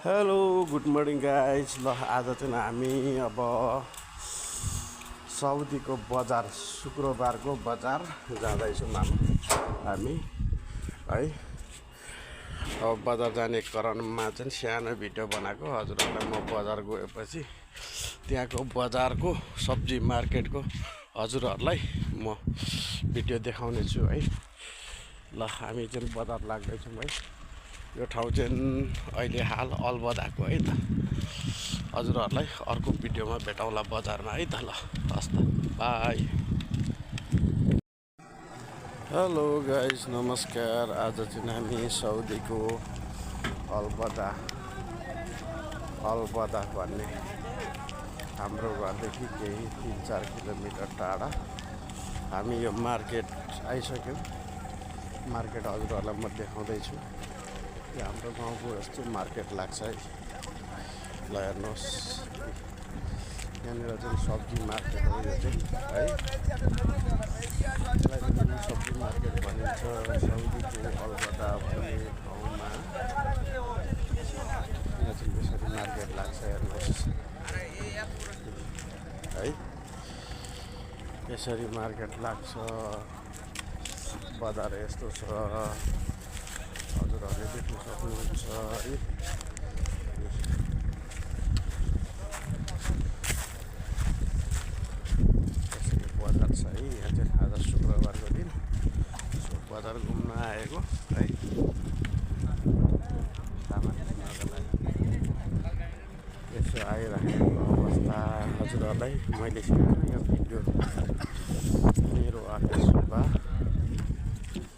Hello good morning guys. ल आज चाहिँ हामी अब साउदीको बजार शुक्रबारको बजार जाँदैछौँ हामी है। अब बजार जाने क्रममा चाहिँ सानो भिडियो बनाएको हजुरहरूलाई। म बजार गएपछि त्यहाँको बजारको सब्जी मार्केटको हजुरहरूलाई म भिडियो देखाउने छु है। ल हामी चाहिँ बजार लाग्दैछौँ है। यो ठाउँ चाहिँ अहिले हाल अलबदाको है त। हजुरहरूलाई अर्को भिडियोमा भेटौँला बजारमा है त। ल हस् त, बाई। हेलो गाइज, नमस्कार। आज चाहिँ हामी साउदीको अलबदा भन्ने हाम्रो घरदेखि केही 3-4 किलोमिटर टाढा हामी यो मार्केट आइसक्यौँ। मार्केट हजुरहरूलाई म देखाउँदैछु। यो हाम्रो गाउँको यस्तो मार्केट लाग्छ है। ल हेर्नुहोस्, यहाँनिर चाहिँ सब्जी मार्केट हो यो चाहिँ है। यसलाई चाहिँ सब्जी मार्केट भनिन्छ साउदीको अलबदा भन्ने ठाउँमा। यहाँ चाहिँ यसरी मार्केट लाग्छ हेर्नुहोस् है। यसरी मार्केट लाग्छ, बजार यस्तो छ, हजुरहरूले देख्न सक्नुहुन्छ है। यसरी बजार छ है। यहाँ चाहिँ आज शुक्रबारको दिन बजार घुम्न आएको है। सामान किन्नको लागि यसो आइराखेको अवस्था हजुरहरूलाई मैले यो भिडियो मेरो आकाश सुब्बा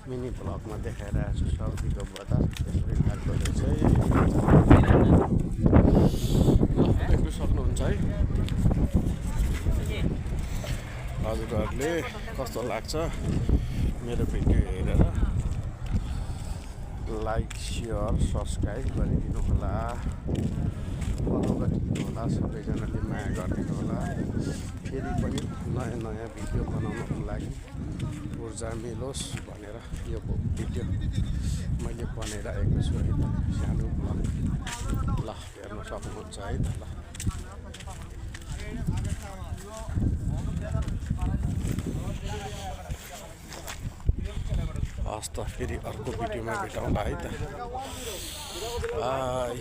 मिनी ब्लगमा देखाइरहेको छु। साउदीको बजार यसरी लाग्दो रहेछ है। देख्न सक्नुहुन्छ है हजुरहरूले कस्तो लाग्छ मेरो भिडियो हेरेर। लाइक सेयर सब्सक्राइब गरिदिनु होला, फलो गरिदिनु होला, सबैजनाले माया गरिदिनु होला। फेरि पनि नयाँ नयाँ भिडियो बनाउनको लागि ऊर्जा मिलोस् भनेर यो भिडियो मैले बनाइरहेको छु है त। सानो ब्लग ल हेर्न सक्नुहुन्छ है त। ल हस् त, फेरि अर्को भिडियोमा भेटौँला है त। बाई।